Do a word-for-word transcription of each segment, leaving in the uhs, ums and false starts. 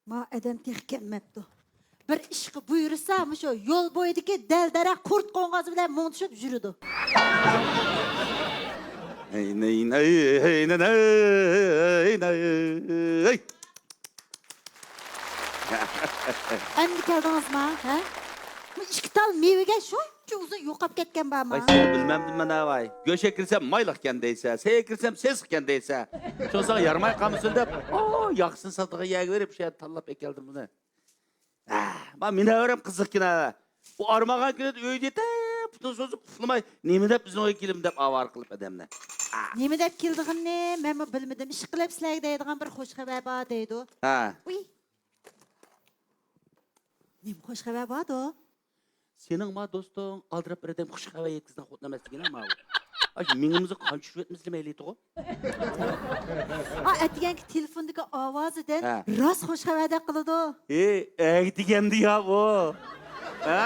ما ئادەم تېخى كەلمەپتۇ. بىر ئىشقا بۇيرۇسا، مۇشۇ يول بويىدىكى دەل-دەرەخ قۇرت قوڭغازى بىلەن مۇڭدىشىپ يۈرىدۇ. ھەي، نەي، نەي، ھەي، نەي، نەي، ھەي، نەي، ھەي. ئەمدى كەلدىڭىزما، ھە؟ بۇ ئىككى تال مېۋىگە شۇنچە ئۇزۇن يوقاپ كەتكەن بارما؟ ۋاي، سېنى بىلمەمدىمەن ھە، ۋاي. گۆشكە كىرسەم مايلىقكەن دەيسە، سەيگە كىرسەم سېسىقكەن دەيسە. شۇ ساڭا يارىماي قالمىسۇن دەپ، ئو، ياخشىسىنى ساتىدىغان يەرگە بېرىپ، شۇ يەردە تاللاپ ئەكەلدىم بۇنى. ھە، ما مېنى ھەۋرەم قىزىقكىنا. بۇ ئارمىغان كۈنىدە ئۆيدە يېتىپ، پۇتىنى سوزۇپ ئۇخلىماي، نېمە دەپ بىزنىڭ ئۆيگە كېلىمەن دەپ ئاۋارە قىلىپ ئادەمنى. ھە. نېمە دەپ كېلىدىغىنىنى مەنمۇ بىلمىدىم. ئىشقىلىپ سىلەرگە دەيدىغان بىر خوش خەۋەر بار دەيدۇ. ھە. ئۇي. نېمە خوش خەۋەر باردۇ؟ سېنىڭ ما دوستۇڭ ئالدىراپ بىر ئادەم خوش خەۋەر يەتكۈزگەن خوتۇن ئەمەس دېگىن ھە ماۋۇ. ئاشۇ مېڭىمىزگە قان چۈشۈرۈۋەتمىسىلە مەيلى ئىدىغۇ. ئا، ئەتىگەنكى تېلېفوندىكى ئاۋازىدىن ھە. راست خوش خەۋەردەك قىلىدۇ. ئى، ئەگدىگەندە يا ئۇ. ھە؟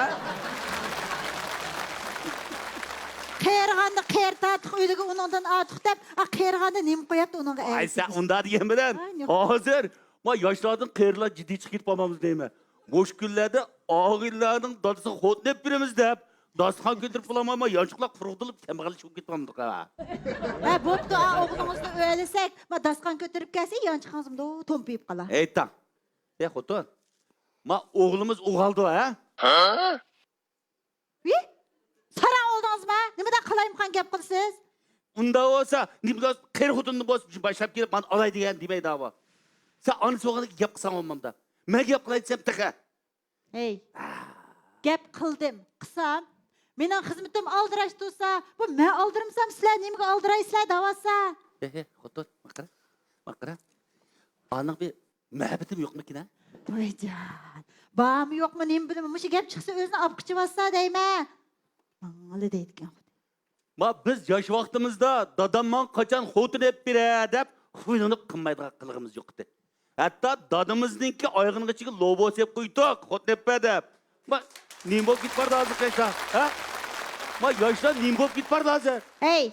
قېرىغاندا قېرى تاتلىق ئۆلۈگە ئۇنىڭدىن ئارتۇق دەپ، ئا، قېرىغاندا نېمە قوياپتۇ ئۇنىڭغا ئاي، سەن ئەگىشىپ؟ ئۇنداق دېگەن بىلەن، ئاي، ياق. ھازىر ما ياشلاردىن قېرىلار جىددىي چىقىپ كېتىپ قالمامىز دەيمەن. مۇشۇ كۈنلەردە ئاغىنىلەرنىڭ دادىسىغا خوتۇن ئېلىپ بېرىمىز دەپ، داستىخان كۆتۈرۈپ بولالماي، ما يانچۇقلار قۇرۇقتۇرۇلۇپ، كەمبەغەل چىقىپ كېتىۋالمىدۇق ھە. ھە، بوپتۇ، ئا، ئوغلىڭىزنى ئۆيلىسەك، ما داستىخان كۆتۈرۈپ كەلسە، يانچۇقىڭىزمۇ تومپىيىپ قالا. ھەيتاڭ. ئە، خوتۇن. ما ئوغلىمىز ئوغالدۇ ھە؟ ھە؟ ۋى؟ ساراڭ ئالدىڭىزما؟ نېمىدەپ قالايمىقان گەپ قىلىسىز؟ ئۇنداق بولسا، نېمە بولسا، قېرى خوتۇننى بولسا باشلاپ كېلىپ، مانا ئالاي دېگەن دېمەيدۇ ئاۋۇ. سەن ئانىسى بولغاندىكىن گەپ قىلساڭ بولمامدا. مەن گەپ قىلاي دېسەم تېخى. ھەي، گەپ قىلدىم، قىلسام، مېنىڭ خىزمىتىم ئالدىراش تۇرسا، بۇ مەن ئالدىرىمىسام، سىلەر نېمىگە ئالدىرايسىلەر دەۋاتسا؟ ھە، ھە، خوتۇن، ماقىرا، ماقىرا. ئانىڭ بىر مەھەببىتىم يوقمىكىن ھە؟ ۋايجان، بارمۇ يوقمۇ نېمە بىلىمەن، مۇشۇ گەپ چىقسا ئۆزىنى ئاپقىچىۋاتسا دەيمەن. ماڭىلا دەيدىكەن. ما بىز ياش ۋاقتىمىزدا دادام ماڭا قاچان خوتۇن ئېلىپ بېرە دەپ خۇيلىنىپ قىلمايدىغان قىلىقىمىز يوق ئىدى. ھەتتا دادىمىزنىڭكى ئايىغىنىڭ ئىچىگە لوبو سېلىپ قويدۇق، خوتۇن ئېلىپ بەر دەپ. ما نېمە بولۇپ كېتىپ بارىدۇ ھازىر ياشلار؟ ھە؟ ما ياشلار نېمە بولۇپ كېتىپ بارىدۇ ھازىر؟ ھەي،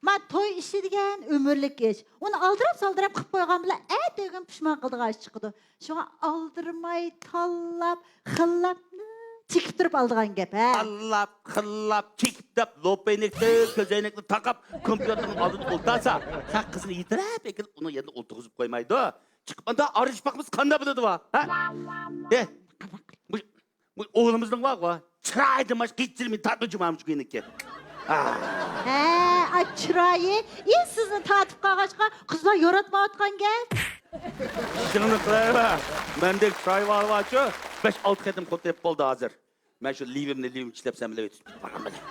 ما توي ئىشى دېگەن ئۆمۈرلۈك ئىش. ئۇنى ئالدىراپ-سالدىراپ قىلىپ قويغان بىلەن ئەتىگۈن پۇشمان قىلىدىغان ئىش چىقىدۇ. شۇڭا ئالدىرىماي، تاللاپ، خىللاپ، چېكىپ تۇرۇپ ئالىدىغان گەپ، ھە؟ تاللاپ، خىللاپ، چېكىپ دەپ، لوپا ئەينەكتە كۆز ئەينەكنى تاقاپ، كومپيۇتېرنىڭ ئالدىدا ئولتۇرسا، سەن قىزنى يېتىرەپ ئەكېلىپ، ئۇنىڭ يېنىدا ئولتۇرغۇزۇپ قويمايدۇ. چىقىپ ئاندا ئارىلىشىپ باقمىسا قانداق بىلىدۇ بۇ؟ ھە؟ ئە، بۇ، بۇ ئوغلىمىزنىڭ بارغۇ، چىرايىدىن باشقا ھېچ يېرى مېنى تارتمايدۇ جۇمامۇ جۈگىنىكى. ھە، ئا، چىرايى، ئى، سىزنى تارتىپ قالغاچقا، قىزلار ياراتمايۋاتقان گەپ. ئىشىڭنى قىلىۋەر. مەندەك چىرايى بارلارچۇ، بەش-ئالتە قېتىم خوتۇن ئېلىپ بولدى ھازىر. مەن شۇ لىۋىمنى لىۋىم چىشلەپ سەن بىلەن ئۆتۈپ بارغان بىلەن.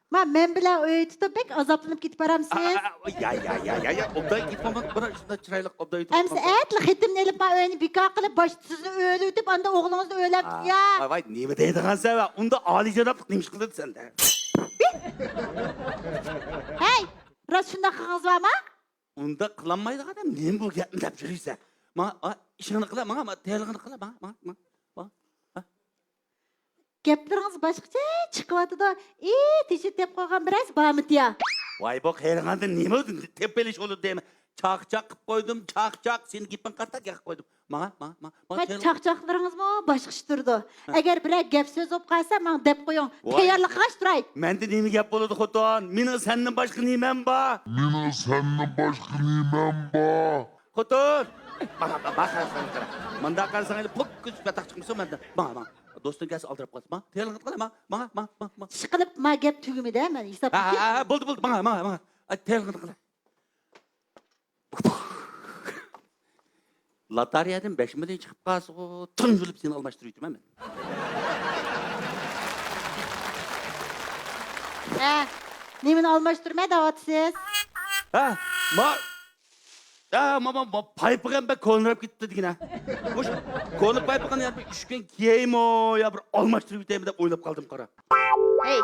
ما مەن بىلەن ئۆي تۇتۇپ بەك ئازابلىنىپ كېتىپ بارامسىز؟ يا، يا، يا، يا، يا، ئوبدان كېتىپ بارماڭ، بۇنى شۇنداق چىرايلىق ئوبدان يېتىپ ئەمسە ئەتىلا خېتىمنى ئېلىپ، ما ئۆينى بىكار قىلىپ، باشتا سىزنى ئۆيلىۋېتىپ، ئاندا ئوغلىڭىزنى ئۆيلەپ، يا. ۋاي، ۋاي، نېمە دەيدىغانسەن، ۋە ئۇنداق ئالىيجانابلىق نېمە ئىش قىلدى سەندە؟ ھەي، راست شۇنداق قىلغىڭىز بارما؟ ئۇنداق قىلالمايدىغان ئادەم نېمە بۇ گەپنى دەپ يۈرىسەن؟ ماڭا، ئا، ئىشىڭنى قىلە، ماڭا، ماڭا، تەييارلىقىڭنى قىلە، ماڭا، ماڭا، ماڭا، ماڭا. گەپلىرىڭىز باشقىچە چىقىۋاتىدۇ. ئى، تېشىپ دەپ قويغان بىرەرسى بارمىدى يا؟ ۋاي، بۇ قېرىغاندا نېمە تېپىپ ئېلىش بولىدۇ دەيمەن. چاقچاق قىلىپ قويدۇم، چاقچاق. سېنىڭ گېپىڭگە قارىتا گەپ قىلىپ قويدۇم. ماڭا، ماڭا، ماڭا، ماڭا ما تەييارلىق. چاقچاقلىرىڭىزمۇ باشقىچە تۇرىدۇ. ھە. ئەگەر بىرەر گەپ سۆز بولۇپ قالسا، ماڭا دەپ قويۇڭ. ۋاي. تەييارلىق قىلغاچ تۇراي. مەندە نېمە گەپ بولىدۇ، خوتۇن؟ مېنىڭ سەندىن باشقا نېمەم بار؟ مېنىڭ سەندىن باشقا نېمەم بار؟ خوتۇن! مانا، مانا، مانا، قارا، قارا، قارا. مۇنداق قارىساڭ، ئەنە پوك كۆزۈپ ياتاق چىقمىسۇن مەندىن. ماڭا، ماڭا. دوستۇڭ كەلسە ئالدىراپ قالسا. ماڭا، تەييارلىقىڭنى قىلە، ماڭا، ماڭا، ماڭا، ماڭا، ماڭا. ئىشقىلىپ، ما گەپ تۈگىمىدى، مەن ھېساب ھە، ھە، ھە، بولدى، بولدى، ماڭا، ماڭا، ماڭا. ئاي، تەييارلىقىڭنى قىلە. لاتارىيەدىن بەش مىليون چىقىپ قالسىغۇ، تۇنجۇلۇپ سېنى ئالماشتۇرۇۋېتىمەن مەن. ھە، نېمىنى ئالماشتۇرىمەن دەۋاتىسىز؟ ھە، ما، ھە، ما، ما، ما، پايپىقىم بەك كونىراپ كېتىپتۇ دېگىنە. مۇشۇ كونا پايپىقىنى يا بىر ئۈچ كۈن كىيەيمۇ، يا بىر ئالماشتۇرۇپ ئۆتەيمۇ دەپ ئويلاپ قالدىم، قارا. ھەي،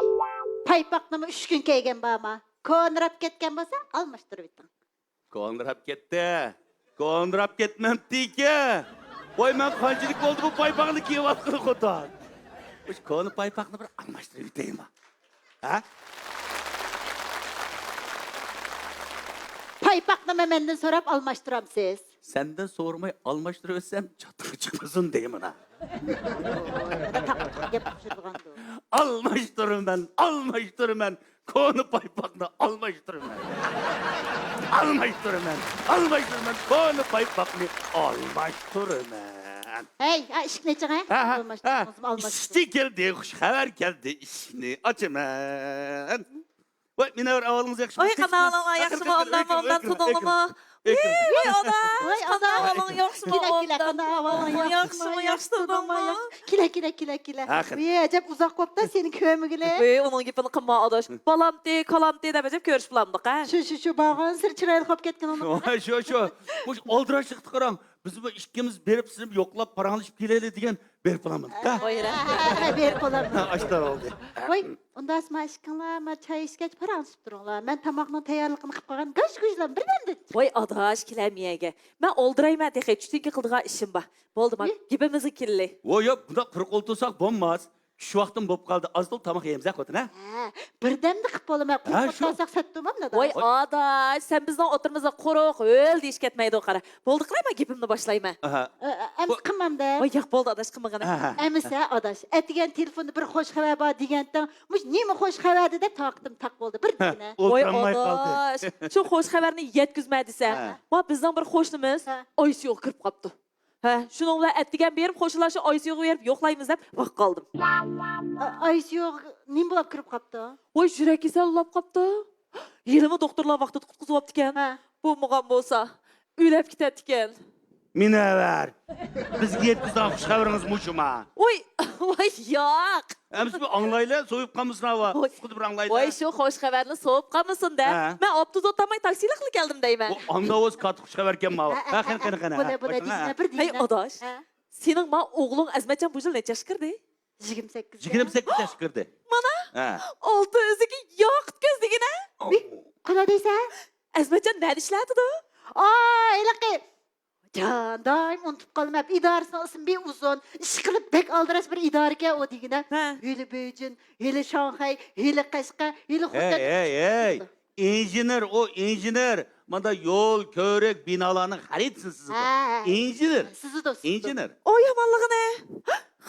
پايپاقنىمۇ ئۈچ كۈن كىيگەن بارما؟ كونىراپ كەتكەن بولسا، ئالماشتۇرۇۋېتىڭ. كونىراپ كەتتى. كونىراپ كەتمەپتىكەن. ۋاي، مەن قانچىلىك بولدى بۇ پايپاقنى كىيىۋاتقىلى، خوتۇن. مۇشۇ كونا پايپاقنى بىر ئالماشتۇرۇپ ئۆتەيمۇ؟ ھە؟ پايپاقنىمۇ مەندىن سوراپ ئالماشتۇرامسىز؟ سەندىن سورىماي ئالماشتۇرۇۋەتسەم چاتىقى چىقمىسۇن دەيمەن ھە. مانا تاقىتىق گەپ قىلىدىغاندۇ. ئالماشتۇرىمەن، ئالماشتۇرىمەن، كونا پايپاقنى ئالماشتۇرىمەن. ئالماشتۇرىمەن، ئالماشتۇرىمەن، كونا پايپاقنى ئالماشتۇرىمەن. ھەي، ھە، ئىشىكنى ئېچىڭ ھە. ئىشىكتىن كەلدى، خۇش خەۋەر كەلدى، ئىشىكنى ئاچىمەن. ۋاي، مۇنەۋۋەر، ئەھۋالىڭىز ياخشىمۇ؟ ۋاي، قانداق ئەھۋالىڭلار، ياخشىمۇ؟ ئوبدانمۇ؟ ئوبدان تۇردۇڭلارمۇ؟ ۋاي ئادا، قانداق ئەھۋالىڭ، ياخشىمۇ؟ ئوبدان. ياخشىمۇ، ياخشى تۇردۇڭمۇ؟ كېلە كېلە كېلە. كېلە كېلە كېلە كېلە. ۋاي ئەجەب ئۇزاق بوپتۇ سېنى كۆرمىگىلى. ۋاي ئۇنىڭ گېپىنى قىلما ئاداش. بالامتى، كالامتى دەپ ئەجەب كۆرۈشۈپ بولامدۇق ھە؟ شۇ شۇ شۇ بارغانسېرى چىرايلىق بولۇپ كەتكىن ئۇنىڭ. شۇ شۇ. مۇشۇ ئالدىراشلىقتا قاراڭ. بىزمۇ ئىككىمىز بېرىپ سېنى يوقلاپ پاراڭلىشىپ كېلەيلى دېگەن بېرىپ بولامدۇق ھە؟ ۋاي رەھمەت. بېرىپ بولامدۇق. ئاشتا بولدى. ۋاي ئۇنداق ما ئىككىڭلار ما چاي ئىچكەچ پاراڭلىشىپ تۇرۇڭلار. مەن تاماقنىڭ تەييارلىقىنى قىلىپ قويغان گاش گۇژلام بىردەمدە. ۋاي ئاداش كېلەم يەگە. مەن ئولدۇرايمەن تېخى چۈشتىن كېيىن قىلىدىغان ئىشىم بار. بولدى ما گېپىمىزگە كېلىلى. ۋو ياق بۇنداق قۇرۇق ئولتۇرساق بولماس. چۈش ۋاقتىمۇ بولۇپ قالدى، ئاز تولا تاماق يەيمىز ھە خوتۇن ھە؟ ھە، بىردەمدە قىلىپ بولىمەن، قۇرۇق بولۇپ قالساق سەتتىمامدا. ۋاي ئاداش، سەن بىزنىڭ ئوتتۇرىمىزدا قۇرۇق، ھۆل دېيىش كەتمەيدۇ قارا. بولدى قىلاي مەن گېپىمنى باشلايمەن. ئەمىسە قىلمامدا. ۋاي ياق بولدى ئاداش قىلمىغىنە. ئەمىسە ئاداش، ئەتىگەن تېلېفوندا بىر خوش خەۋەر بار دېگەنتىڭ، مۇشۇ نېمە خوش خەۋەر دېدى، تاقىتىم تاق بولدى، بىر دېگىنە. ۋاي ئاداش، شۇ خوش خەۋەرنى يەتكۈزمە دېسە، ۋا بىزنىڭ بىر قوشنىمىز ئايسىيۇغا كىرىپ قاپتۇ. ھە، شۇنىڭ بىلەن ئەتىگەن بېرىپ خوشلاشىپ ئايسىيۇغا بېرىپ يوقلايمىز دەپ ۋاقىت قالدىم. ئايسىيۇغا نېمە بولۇپ كىرىپ قاپتۇ؟ ۋاي يۈرەك كېسەلى بولاپ قاپتۇ. ھېلىمۇ دوختۇرلار ۋاقتىدا قۇتقۇزۇۋاپتىكەن. بولمىغان بولسا ئۆلۈپ كېتەتتىكەن. مۇنەۋۋەر، بىزگە يەتكۈزىدىغان خۇش خەۋىرىڭىز مۇشۇما؟ ۋاي ۋاي ياق. ئەمىسە بىر ئاڭلايلى، سويۇپ قالمىسۇن ھاۋا. ئۇقىدى بىر ئاڭلايلى. ۋاي شۇ خوش خەۋەرنى سويۇپ قالمىسۇن دە. مەن ئاپتوبۇس ئولتۇرماي تاكسىلىقلا كەلدىم دەيمەن. ئانداق بولسا كاتتىق خۇش خەۋەر ئىكەن ماۋۇ. ھە قېنى قېنى قېنى. بولە بولە دېگىنە بىر دېگىنە. ھەي ئاداش، سېنىڭ ما ئوغلۇڭ ئەزمەتجان بۇ يىل نەچچە ياشقا كىردى؟ يىگىرمە سەككىز. يىگىرمە سەككىز ياشقا كىردى. مانا ئالتە ئۆزىكى ياقۇت كۆز دېگىنە. قانداق دەيسەن؟ ئەزمەتجان نەدە ئىشلەتىدۇ؟ ئا ھېلىقى جان، دائىم ئۇنتۇپ قالىمەن. ئىدارىسىنىڭ ئىسمى بەك ئۇزۇن. ئىشقىلىپ بەك ئالدىراش بىر ئىدارىكەن ئۇ دېگىنە. ھېلى بېيجىڭ، ھېلى شاڭخەي، ھېلى قەشقەر، ھېلى خوتەن. ھەي ھەي ھەي، ئىنژېنېر ئۇ، ئىنژېنېر. ماندا يول، كۆۋرۈك، بىنالارنىڭ خەرىتىسىنى سىزىدۇ. ئىنژېنېر. سىزىدۇ، سىزىدۇ. ئىنژېنېر. ئۇ يامانلىقى نە؟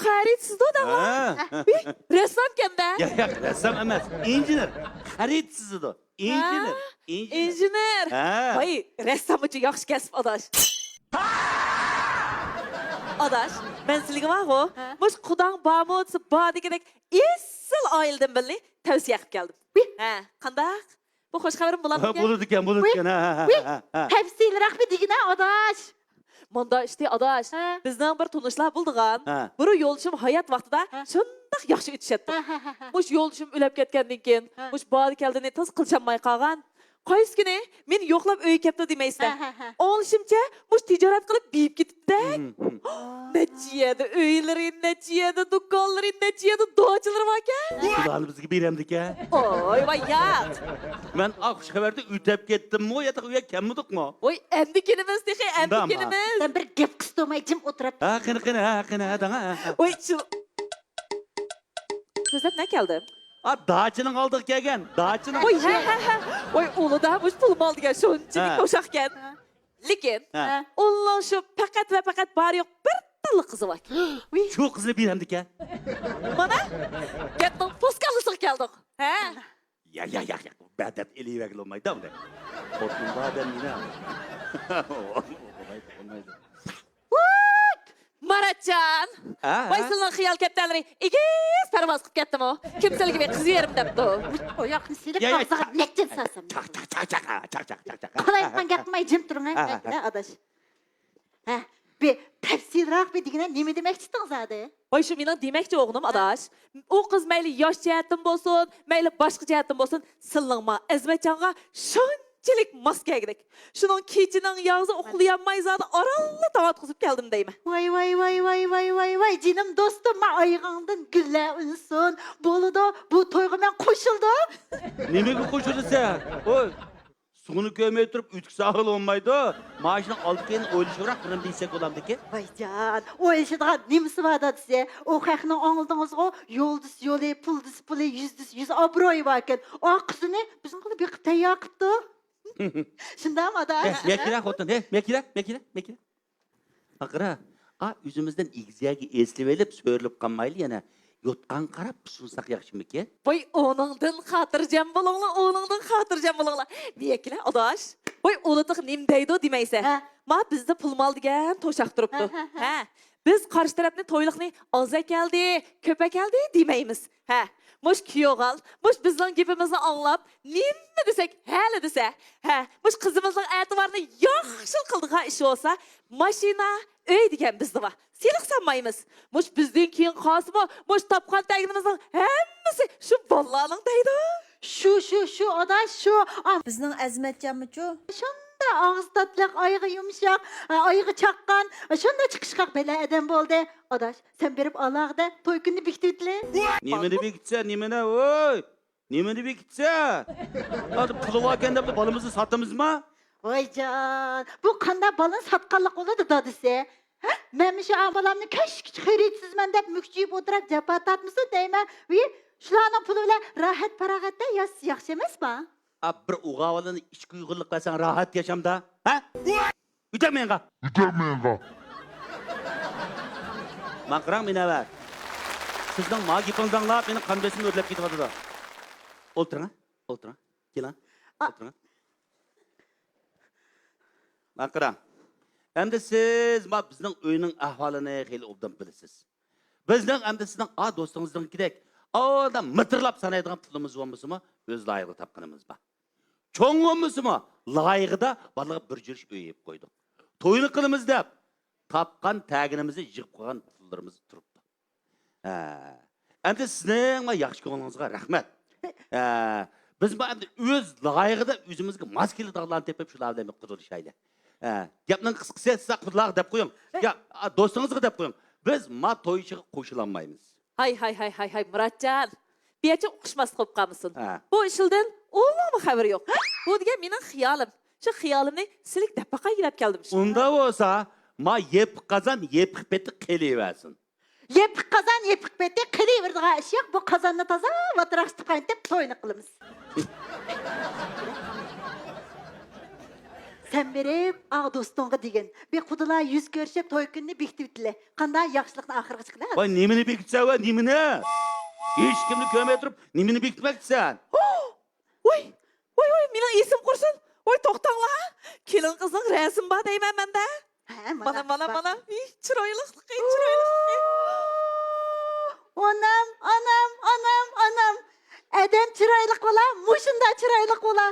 خەرىتە سىزىدۇ دەڭا. رەسسامكەن دە. ياق ياق، رەسسام ئەمەس، ئىنژېنېر. خەرىتە سىزىدۇ. ئىنژېنېر، ئىنژېنېر. ۋاي رەسسام ئۈچۈن ياخشى كەسىپ ئاداش. ئاداش، مەن سىلىگە بارغۇ، مۇشۇ قۇداڭ بارمۇ دېسە بار دېگۈدەك ئېسىل ئائىلىدىن بىرنى تەۋسىيە قىلىپ كەلدىم. ھە، قانداق؟ بۇ خوش خەۋىرىم بولامدىكەن؟ بولىدىكەن، بولىدىكەن. ھە ھە ھە. تەپسىلراق بىر دېگىنە ئاداش. مۇنداق ئىشتى ئاداش، بىزنىڭ بىر تونۇشلار بولىدىغان، بىر يولدىشىم ھايات ۋاقتىدا شۇنداق ياخشى ئۆتۈشەتتۇق. مۇشۇ يولدىشىم ئۆلۈپ كەتكەندىن كېيىن مۇشۇ باردى كەلدىنى تازا قىلچانماي قالغان. قايسى كۈنى مېنى يوقلاپ ئۆيگە كەپتۇ دېمەيسىلەر. ئاڭلىشىمچە مۇشۇ تىجارەت قىلىپ بېيىپ كېتىپتىدە. نەچچە يەردە ئۆيلىرى، نەچچە يەردە دۇكانلىرى، نەچچە يەردە داچىلىرى باركەن. شۇلارنى بىزگە بېرەمدىكەن؟ ئوي ۋاي ياق. مەن ئا خۇش خەۋەردە ئۆتەپ كەتتىممۇ، ياتاق ئۆيگە كەلمىدۇقمۇ؟ ۋاي ئەمدى كېلىمىز تېخى، ئەمدى كېلىمىز. سەن بىر گەپ قىستۇرماي جىم ئولتۇرۇپ. ھە قېنى قېنى، ھە قېنى، ھە دەڭە. ۋاي شۇ سۆزلەپ نە كەلدى؟ ئا داچىنىڭ ئالدىغا كەلگەن، داچىنىڭ. ۋاي ھە ھە ھە. ۋاي ئۇلىدا مۇشۇ پۇل مال دېگەن شۇنچىلىك توشاقكەن. لېكىن ئۇنىڭ شۇ پەقەت ۋە پەقەت بارى يوق بىر تاللا قىزى بار. شۇ قىزنى بېرەمدىكەن؟ مانا گەپنىڭ پوسكاللىسىغا كەلدۇق. ھە. يا يا يا يا، بەدەپ ئېلىۋەرگىلى بولمايدۇ ئۇنى. خوتۇن بار ئادەم يەنە. بولمايدۇ، بولمايدۇ. ماراتجان! ھە؟ ۋاي سىلىنىڭ خىيال كەپتەرلىرى ئېگىز پەرۋاز قىلىپ كەتتىمۇ؟ كىم سىلىگە بىر قىز بېرىم دەپتۇ؟ ئۇياقنى سېلىپ ئاغزىغا نەچچىن سالسام. چاق چاق چاق چاق چاق چاق چاق. قالايمىقان گەپ قىلماي جىم تۇرۇڭ ھە. ھە، ھە. ئاداش. ھە، بىر تەپسىلراق بىر دېگىنە نېمە دېمەكچىتىڭ زادى؟ ۋاي شۇ مېنىڭ دېمەكچى بوغىنىم ئاداش. ئۇ قىز مەيلى ياش جەھەتتىن بولسۇن، مەيلى باشقا جەھەتتىن بولسۇن، سىلىڭما ئەزمەتجانغا شۇنچىلىك ماس كەلگۈدەك. شۇنىڭ كېچىنىڭ ياغزى ئۇخلىيالماي زادى ئارانلا تاڭ ئاتقۇزۇپ كەلدىم دەيمەن. ۋاي ۋاي ۋاي ۋاي ۋاي ۋاي ۋاي جېنىم دوستۇم، ما ئايىغىڭدىن گۈللەر ئۈنسۇن. بولىدۇ، بۇ تويغا مەن قوشۇلدۇم. نېمىگە قوشۇلىسەن؟ ۋاي. سۇنى كۆرمەي تۇرۇپ ئۆتۈك ساغىلى بولمايدۇ. ماشىنىڭ ئالدى كەينىنى ئويلىشىۋراق بىرنېمە دېيسەك بولامدىكى؟ ۋايجان، ئويلىشىدىغان نېمىسى بار دادىسى؟ ئۇ خەقنىڭ ئاڭلىدىڭىزغۇ، يول دېسە يولى، پۇل دېسە پۇلى، يۈز دېسە يۈز ئابرۇيى باركەن. ئا قىزىنى بىزنىڭغىلا بېقىپ تەييار قىپتۇ. شۇنداقمۇ ئاداش؟ ھە، مەكىرە خوتۇن، ھە، مەكىرە، مەكىرە، مەكىرە. ماقىرا، ئا، ئۆزىمىزدىن ئېگىز يەرگە ئېسىلىۋېلىپ، سۆرىلىپ قالمايلى يەنە. يوتقانغا قاراپ سۇنساق ياخشىمىكىن؟ ۋاي، ئۇنىڭدىن خاتىرجەم بولۇڭلار، ئۇنىڭدىن خاتىرجەم بولۇڭلار. نېمە ئاداش؟ ۋاي، ئۇلۇتۇق نېمە دەيدۇ دېمەيسەن. ھە. ما بىزدە پۇل مال دېگەن توشاق تۇرۇپتۇ. ھە، ھە، ھە. ھە. بىز قارشى تەرەپنى تويلۇقنى ئاز ئەكەلدى، كۆپ ئەكەلدى دېمەيمىز. ھە، مۇش كۈيئوغۇل، مۇش بىزنىڭ گېپىمىزنى ئاڭلاپ، نېمە دېسەك، ھەلى دېسە. ھە، مۇش قىزىمىزنىڭ ئەتىۋارىنى ياخشىلا قىلىدىغان ئىش بولسا، ماشىنا، ئۆي دېگەن بىزدە بار. سېلىق سالمايمىز. مۇش بىزدىن كېيىن قالسىمۇ، مۇش تاپقان تەگىنىمىزنىڭ ھەممىسى شۇ بالىلارنىڭ دەيدۇ. شۇ، شۇ، شۇ، ئاداش، شۇ. ئا، بىزنىڭ ئەزىمەتجانمۇچۇ؟ شۇنداق ئاغزى تاتلىق، ئايىغى يۇمشاق، ئا، ئايىغى چاققان، شۇنداق چىقىشقاق بەلە ئادەم بولدى. ئاداش، سەن بېرىپ ئالاغىدە، توي كۈنىنى بېكىتىۋېتىلى. نېمىنى بېكىتسە، نېمىنى، ۋوي؟ نېمىنى بېكىتسە؟ ھازىر پۇلى باركەن دەپ بالىمىزنى ساتىمىزما؟ ۋايجان، بۇ قانداق بالىنى ساتقانلىق بولىدۇ دادىسى؟ ھە؟ مەن مۇشۇ ئا بالامنى كەچكىچە خېرىدسىزمەن دەپ مۈكچىيىپ ئولتۇرۇپ جاپا تارتمىسۇن دەيمەن. ۋىي، شۇلارنىڭ پۇلى بىلەن راھەت پاراغەتتە ياشىسا ياخشى ئەمەسما؟ ئا، بىر ئوغۇل بالىنى ئىچكى ئۇيغۇرلۇق بەرسەڭ راھەت ياشامدا؟ ھە؟ ئۆتەمەيغا. ئۆتەمەيغا. ماڭ قاراڭ، مۇنەۋۋەر. سىزنىڭ ما گېپىڭىزنى ئاڭلاپ، مېنىڭ قان بېسىمىم ئۆرلەپ كېتىۋاتىدۇ. ئولتۇرۇڭ، ئولتۇرۇڭ. كېلىڭ، ئا- ئولتۇرۇڭ. ماڭ قاراڭ. ئەمدى سىز ما بىزنىڭ ئۆينىڭ ئەھۋالىنى خېلى ئوبدان بىلىسىز. بىزنىڭ ئەمدى سىزنىڭ ئا دوستىڭىزنىڭكىدەك ئاۋۇنداق مىتىرلاپ سانايدىغان پۇلىمىز بولمىسىمۇ، ئۆز لايىقىدا تاپقىنىمىز بار. چوڭ بولمىسىمۇ، لايىقىدا بالىغا بىر جۈرۈش ئۆي ئېلىپ قويدۇق. توينى قىلىمىز دەپ، تاپقان تەگىنىمىزنى يىغىپ قويغان پۇللىرىمىز تۇرۇپتۇ. ھە. ئەمدى سىزنىڭ مانا ياخشى كۆڭلىڭىزگە رەھمەت. ھە. بىز ما ئەمدى ئۆز لايىقىدا ئۆزىمىزگە ماس كېلىدىغانلارنى تېپىپ، شۇلار بىلەن بىر قىزىقىشايلى. ھە. گەپنىڭ قىسقىسى، سىز قۇدىلارغا دەپ قويۇڭ. يا، ئا، دوستىڭىزغا دەپ قويۇڭ. بىز ما توي ئىشىغا قوشۇلالمايمىز. ھاي، ھاي، ھاي، ھاي، ھاي، مۇراتجان. بىيەچە ئۇقۇشماسلىق بولۇپ قالمىسۇن. ھە. بۇ ئىشلىدىن ئۇنىڭمۇ خەۋىرى يوق. بۇ دېگەن مېنىڭ خىيالىم. شۇ خىيالىمنى سىلىگە دەپ باقاي دەپ كەلدىم شۇ. ئۇنداق بولسا، ما يېپىق قازان يېپىق پېتى قېلىۋەرسۇن. يېپىق قازان يېپىق پېتى قېلىۋېرىدىغان ئىش يوق. بۇ قازاننى تازا ۋاتراقلىتىپ قاينىتىپ توينى قىلىمىز. سەن بېرىپ ئا دوستۇڭغا دېگىن. بىر قۇدىلا يۈز كۆرۈشۈپ توي كۈنىنى بېكىتىۋېتىلى. قانداق ياخشىلىقنى ئاخىرغا چىقىرىدۇ. ۋاي، نېمىنى بېكىتسەن ۋە نېمىنى؟ ھېچكىمنى كۆرمەي تۇرۇپ نېمىنى بېكىتمەكچىسەن؟ ۋاي، ۋاي، ۋاي، مېنىڭ ئېسىم قۇرسۇن. ۋاي، توختاڭلار. كېلىن قىزنىڭ رەسىمى بار دەيمەن مەندە. ھە، مانا، مانا، مانا، مانا. ئى، چىرايلىقلىقى، چىرايلىقلىقى. ئانام، ئانام، ئانام، ئانام. ئادەم چىرايلىق بولا، مۇشۇنداق چىرايلىق بولا.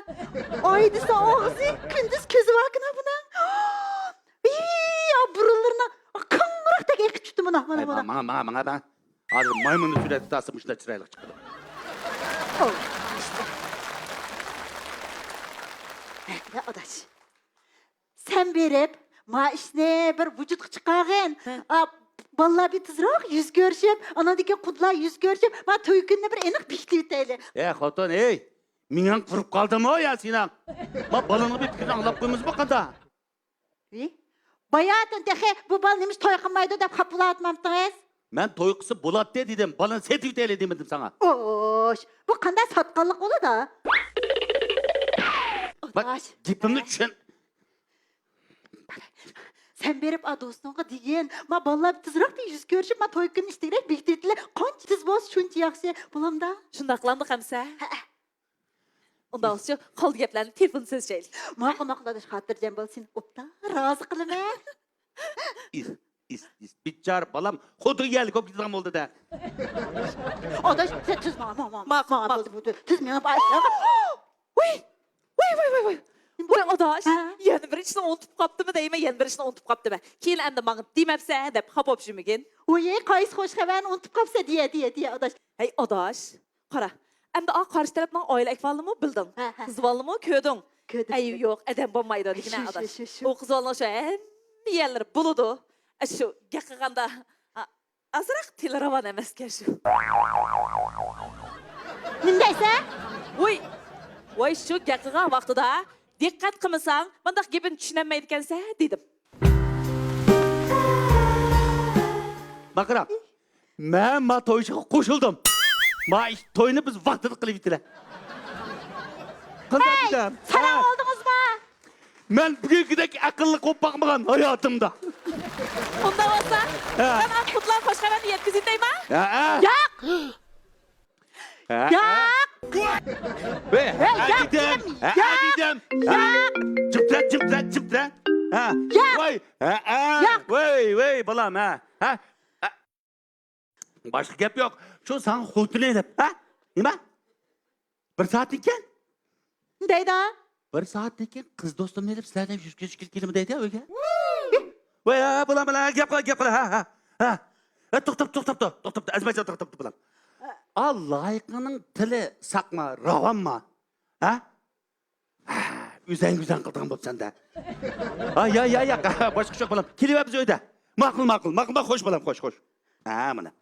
ئاي دېسە ئاغزى، كۈندۈز كۆزى باركىنا بۇنىڭ. ئى، بۇرۇنلىرىنىڭ قاڭغۇراقتەك ئېقىپ چىقتى مانا، مانا، ئەي، مانا. ماڭا، ماڭا، ماڭا، ماڭا. ھازىر مايمۇننى سۈرەتكە تارتسا مۇشۇنداق چىرايلىق چىقىدۇ. ئو، ئىشتە. ھە، يا ئاداش. سەن بېرىپ، ما ئىشنى بىر ۋۇجۇدقا چىقارغىن. ھە. ئا، بالىلار بىر تېزراق يۈز كۆرۈشۈپ، ئاناندىن كېيىن قۇدىلار يۈز كۆرۈشۈپ، ما توي كۈنىنى بىر ئېنىق بېكىتىۋېتەيلى. ئە، خوتۇن، ئەي، مېڭەڭ قۇرۇپ قالدىمۇ يا سېنىڭ؟ ما بالىنىڭ بىر پىكرىنى ئاڭلاپ قويمىسىمۇ قانداق؟ ۋى؟ باياتىن تېخى بۇ بالا نېمىش توي قىلمايدۇ دەپ خاپا بولۇۋاتمامتىڭىز؟ مەن توي قىلسا بولاتتى دېدىم، بالىنى سېتىۋېتەيلى دېمىدىم ساڭا. ئوش، بۇ قانداق ساتقانلىق بولىدۇ؟ باق، ئاداش. گېپىمنى چۈشەن. سەن بېرىپ ئا دوستۇڭغا دېگىن، ما بالىلار تېزراق بىر يۈز كۆرۈشۈپ، ما توي كۈنىنى ئىشتىگرەك بېكىتىۋېتىلى، قانچە تېز بولسا شۇنچە ياخشى. بولامدا؟ شۇنداق قىلامدۇق ئەمسە؟ ھەئە. ئۇنداق بولسىچۇ، قالدى گەپلەرنى تېلېفوندا سۆزلىشەيلى. ماقۇل، ماقۇل، ئاداش، خاتىرجەم بول، سېنى ئوبدان رازى قىلىمەن. ئىس، ئىس، ئىس، بىچارە بالام خۇدىغا يەرلىك بولۇپ كېتىدىغان بولدى-دە. ئاداش، سەن تېز ماڭا، ماڭا، ماڭا. ماقۇل، ماقۇل. ماقۇل، تېز مېڭىپ، ئاي، ۋاي، ۋاي، ۋاي، ۋاي. ۋاي، ئاداش، ھە؟ يەنە بىر ئىشنى ئۇنتۇپ قاپتىمەن دەيمەن، يەنە بىر ئىشنى ئۇنتۇپ قاپتىمەن. كېيىن ئەمدى ماڭا دېمەپسەن دەپ خاپا بولۇپ يۈرمىگىن. ۋوي، قايسى خوش خەۋەرنى ئۇنتۇپ قاپسەن دېيە، دېيە، دېيە، ئاداش. ھەي، ئاداش. قارا، ئەمدى ئا قارشى تەرەپنىڭ ئائىلە ئەھۋالىنىمۇ بىلدىڭ. ھە، ھە. قىز بالىنىمۇ كۆردۈڭ. كۆردۈم، ئەيىب كۆردۈم. يوق، ئادەم بولمايدۇ دېگىنە شۇ، شۇ، ئاداش. شۇ، شۇ. ئۇ قىز بالىنىڭ شۇ ھەممە يەرلىرى بولىدۇ. ئە، شۇ گەپ قىلغاندا، ئا-، ئازراق تىلى راۋان ئەمەسكەن شۇ. نېمە دەيسەن؟ ۋوي، ۋوي، شۇ گەپ قىلغان ۋاقتىدا دىققەت قىلمىساڭ، مۇنداق گېپىنى چۈشىنەلمەيدىكەنسەن دېدىم. ماقىرا، مەن ما توي ئىشىغا قوشۇلدۇم. ما ئىش، توينى بىز ۋاقتىدا قىلىۋېتىلە. قانداق ھەي، دېدىم؟ ساراڭ ھە. ئالدىڭىزمۇ؟ مەن بۈگۈنكىدەك ئەقىللىق بولۇپ باقمىغان ھاياتىمدا. ئۇنداق بولسا، ھە. مەن ئاڭا قۇتلۇق خۇش خەۋەرنى يەتكۈزۈۋېتەيما؟ ھە، ھە. ياق! ھە، ھە. ياق! ۋەي، ھە، ھە، ياق دېدىم. دېدىم. ھە، ھە، ياق! دېدىم. ھە. ياق! جىم تۇرە، جىم تۇرە، جىم تۇرە. ھە. ياق! ۋاي، ھە، ھە. ياق! ۋەي، ۋەي، بالام، ھە. ھە. ھە. باشقا گەپ يوق. شۇ ساڭا خوتۇن ئېلىپ، ھە؟ نېمە؟ بىر سائەتتىن كېيىن؟ دەيدۇ. بىر سائەتتىن كېيىن قىز دوستۇمنى ئېلىپ سىلەردىن يۈز كۆرۈشكىلى كېلىمەن دەيدۇ ئۆيگە. ۋاي، ھە، بولام، بولام، گەپ قىل، گەپ قىل، ھە، ھە، ھە. ھە، توختاپ، توختاپ، توختاپ، توختاپ، ئەزمەتجان، توختاپ، توختاپ، بالام. ئا، لايىقىنىڭ تىلى ساقما، راۋانما؟ ھە؟ ئۈزەڭ-ئۈزەڭ قىلىدىغان بوپسەن-دە. ھا، يا، يا، يا، باشقا ئىش يوق، بالام. كېلىۋەر بىز ئۆيدە. ماقۇل، ماقۇل، ماقۇل، ماقۇل، خوش، بالام، خوش، خوش. ھە، مانا.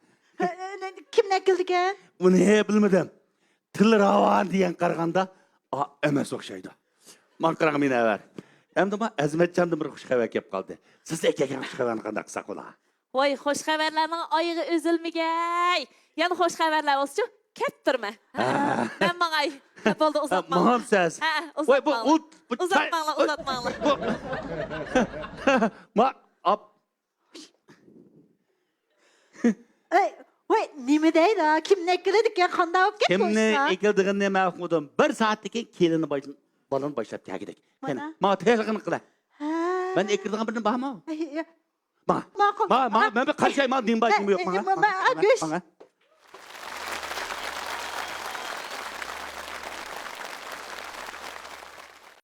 ھە، نە-، كىمنى ئەكېلىدىكەن؟ ئۇنى بىلمىدىم. تىل راۋان دېگەن قارىغاندا، ئا، ئەمەس ئوخشايدۇ. ماڭا قاراڭ، مېنى ئەۋەر. ئەمدى ما ئەزمەتجاندىن بىر خۇش خەۋەر كېلىپ قالدى. سىز ئەكەلگەن خۇش خەۋەرنى قانداق قىلساق بولا؟ ۋاي، خۇش خەۋەرلەرنىڭ ئايىغى ئۈزۈلمىگەي. يەنە خۇش خەۋەرلەر بولسىچۇ، كەتتۈرمە. ھە. مەن ماڭاي. ھە، بولدى، ھە، ئۇزاتماڭلار. ماڭامسىز؟ ھە، ۋاي، بۇ، ئۇزاتماڭلار. ئۇ، بۇ، ئۇزاتماڭلار، ئۇزاتماڭلار. بۇ، ما، ئاپ. ئەي، ۋاي، نېمە دەيدۇ؟ كىمنى ئەكېلىدىكەن؟ قانداق بولۇپ كەتتى؟ كىمنى ئەكېلىدىغىنىنى مەن ئۇقمىدىم. بىر سائەتتىن كېيىن كېلىننى باش-، بالىنى باشلاپ كەلگۈدەك. مانا. مانا تەييارلىقىنى قىلە. ھە. مەن ئەكېلىدىغان بىرنېمە بارمۇ؟ ئەي، يا. ماڭا. ماقۇل. ماڭا، ماڭا، مەن بىر قارىشاي، ماڭا نېمە بار، نېمە يوق، ماڭا. ماڭا، ماڭا، ماڭا، گۆش. ماڭا.